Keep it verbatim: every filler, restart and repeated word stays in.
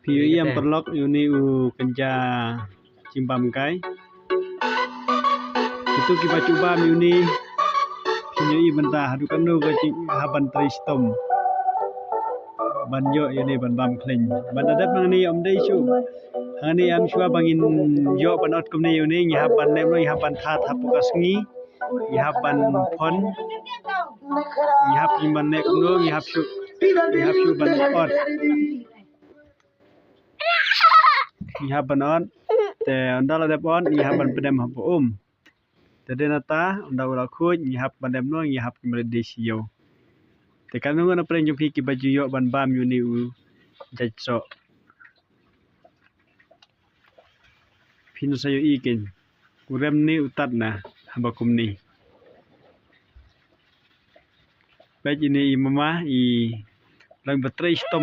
Phi ïohi em paralok, ïa une u kynja jingbam kai. Kito kiba ju bam ïa une, phin ïohi mynta haduh katno ka jing hap ban trei shitom ban ïoh ïa une ban bam khleiñ. Ban da dep hangne ym dei shuh. Hangne em shuwa ba ngin ïoh ban ot kumne ïa une, ngi hap ban leh kumno, ngi hap ban that hapoh ka sngi, ngi hap ban phon, ngi hap ban leh kumno, ngi hap shuh, ngi hap shuh ban ot. Ngi hap ban ot. Te ynda la dep ot, ngi hap ban pdem hapoh um. Te dei nata, ynda u la khuid, ngi hap ban dep noh, ngi hap kim rit di siew. Te katno ngut na pdeng jong phi kiba ju ïoh ban bam ïa une u jait soh. Phin sa ïohi kein. U rem ne u tat na, haba kumne. Peit ine i mama, i long ba trei shitom